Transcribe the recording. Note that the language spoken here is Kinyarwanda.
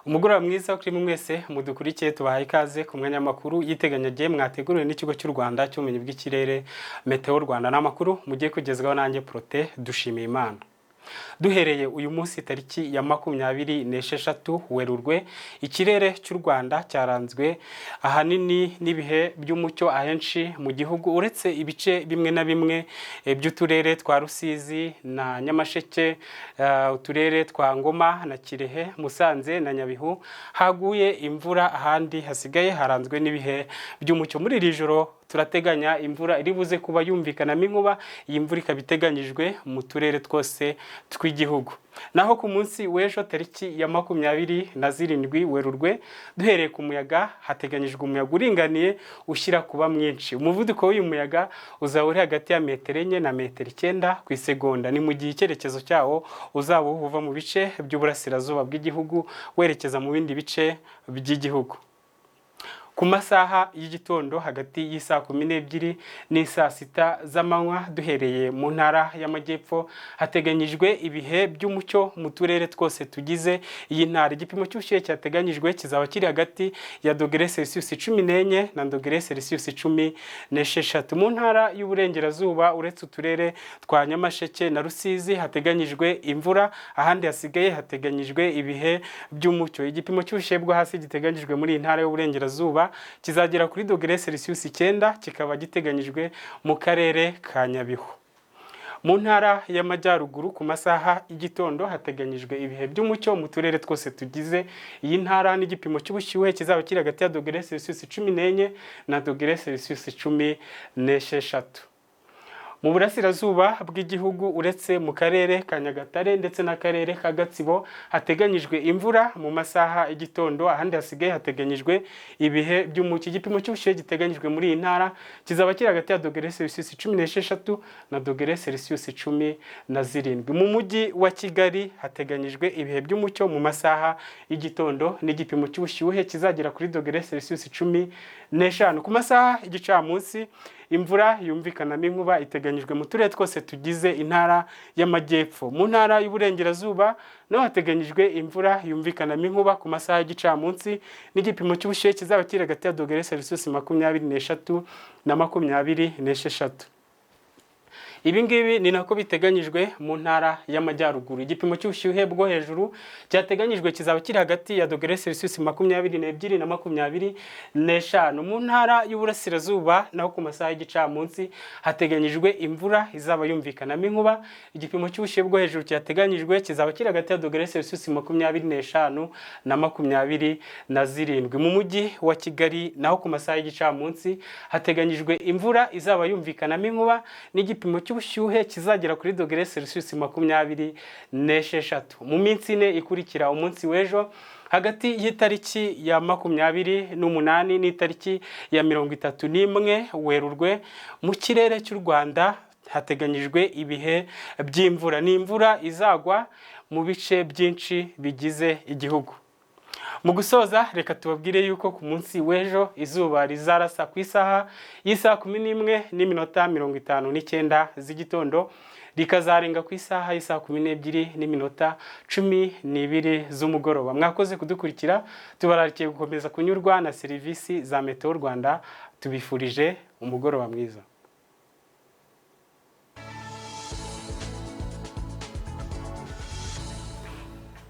Umugoroba mwiza kuri mwese mudukurikiye. Tubahaye ikaze ku mwanya w'amakuru y'iteganyagihe mwateguriwe n'Ikigo cy'u Rwanda cy'Ubumenyi bw'Ikirere, Meteo Rwanda. Ni amakuru mugiye kugezwaho nanjye, Prote Dushimiye Imana. Duhereye uyu munsi tariki ya 26 Werurwe, ikirere cy'u Rwanda cyaranzwe ahanini n'ibihe by'umucyo ahenshi mu gihugu, uretse ibice bimwe na bimwe by'uturere twa Rusizi na Nyamasheke, uturere twa Ngoma na Kirehe, Musanze na Nyabihu haguye imvura. Ahandi hasigaye haranzwe n'ibihe by'umucyo. Muri iri joro turateganya imvura iri buze kuba yumvikanamo inkuba. Iyi mvura ikaba iteganyijwe mu turere twose tw'igihugu. Naho ku munsi w'ejo tariki ya 27 Werurwe, duhereye ku muyaga, hateganyijwe umuyaga uringaniye ushyira kuba mwinshi. Umuvuduko w'uyu muyaga uzaba uri hagati ya metero 4 na metero 9 ku isegonda. Ni mu gihe icyerekezo cyawo uzaba uva mu bice by'uburasirazuba bw'igihugu werekeza mu bindi bice by'igihugu. Ku masaha y'igitondo, hagati y'isaa 12 n'isaa 6 z'amanywa, duhereye mu Ntara y'Amajyepfo, hateganyijwe ibihe by'umucyo mu turere twose tugize iyi ntara. Igipimo cy'ubushyuhe cyateganyijwe kizaba kiri hagati ya dogere Celsius 14 na dogere Celsius 16. Mu Ntara y'Uburengerazuba, uretse uturere twa Nyamasheke na Rusizi hateganyijwe imvura, ahandi hasigaye hateganyijwe ibihe by'umucyo. Igipimo cy'ubushyuhe bwo hasi giteganyijwe muri iyi Ntara y'Uburengerazuba kizagera kuri dogere Celsius 9, kikaba giteganyijwe mu karere ka Nyabihu. Mu Ntara y'Amajyaruguru, ku masaha y'igitondo hateganyijwe ibihe by'umucyo mu turere twose tugize iyi ntara, n'igipimo cy'ubushyuhe kizaba kiri hagati ya dogere Celsius 14 na dogere Celsius 16. Mu burasirazuba bw'igihugu, uretse mu karere ka Nyagatare ndetse n'akarere ka Gatsibo hateganyijwe imvura mu masaha y'igitondo, ahandi hasigaye hateganyijwe ibihe by'umucyo. Igipimo cy'ubushyuhe giteganyijwe muri iyi ntara kizaba kiri hagati ya dogere Celsius 16 na dogere Celsius 17. Mu Mujyi wa Kigali hateganyijwe ibihe by'umucyo mu masaha y'igitondo, n'igipimo cy'ubushyuhe kizagera kuri dogere Celsius 15. Ku masaha y'igicamunsi, imvura yumvikanamo inkuba iteganyijwe mu turere twose tugize Intara y'Amajyepfo. Mu Ntara y'Uburengerazuba naho hateganyijwe imvura yumvikanamo inkuba ku masaha y'igicamunsi, n'igipimo cy'ubushyuhe kizaba kiri hagati ya dogere Celsius 23 na 26. Ibi ngibi ni nako biteganyijwe mu Ntara y'Amajyaruguru. Igipimo cy'ubushyuhe bwo hejuru cyateganyijwe kizaba kiri hagati ya dogere Celsius 22 na 25. Mu Ntara y'Uburasirazuba naho ku masaha y'igicamunsi hateganyijwe imvura izaba yumvikanamo inkuba. Igipimo cy'ubushyuhe bwo hejuru cyateganyijwe kizaba kiri hagati ya dogere Celsius 25 na 27. Mu Mujyi wa Kigali naho ku masaha y'igicamunsi hateganyijwe imvura izaba yumvikanamo inkuba, n'igipimo cy'ubushyuhe kizagera kuri dogere Celsius 26. Mu minsi 4 ikurikira umunsi w'ejo, hagati y'itariki ya 28 n'itariki ya 31 Werurwe, mu kirere cy'u Rwanda hateganyijwe ibihe by'imvura. Ni imvura izagwa mu bice byinshi bigize igihugu. Mu gusoza, reka tubabwire yuko ku munsi w'ejo izuba rizarasa ku isaha y'isaha 11:59 z'igitondo, rikazarenga ku isaha y'isaha 12:12 z'umugoroba. Mwakoze kudukurikira. Tubararikiye gukomeza kunyurwa na serivisi za Meteo Rwanda. Tubifurije umugoroba mwiza.